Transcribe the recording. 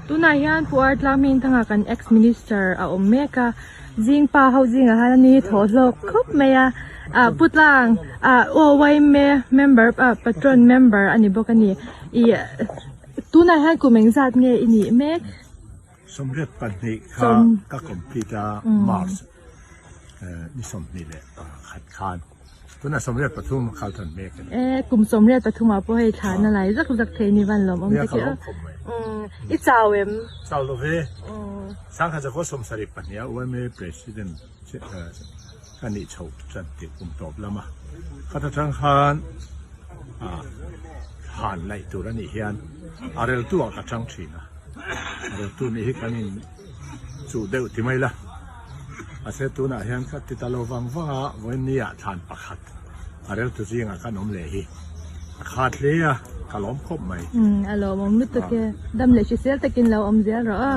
Tunah hian Pu Artlang Hmingthanga kan ex minister a awm mek a, zingpa ho zingah hian ani hi thaw hlawk khawp mai a, ah Pu Tlang ah aw yma member ah patron member a ni bawk a ni, ih tunah hian kum engzat nge i nih mek? 22 kha ka complete a March ni 21 khan tunah 83 khal than mek ani. E kum 83 ah pawh hei thlan a lai zak zak thei ni van lawm awm tak e i chau em? Chau lo ve. Sangha zakua 72 a YMA President ka nih chho tan tih kum tawp lama khata tang khan han laih tur a nih hian a reltu ah ka tang thin a, a reltu nih hi kan in chuh deuh ti mai la, mahse tunah hian ka ti ta lo vang vang a, vawiin ni ah thlan pakhat a reltu zingah kan awm leh hi a khat hle a, ka lawm khawp mai. A lawmawm lutuk e, dam leh hrisel takin lo awm zel rawh a.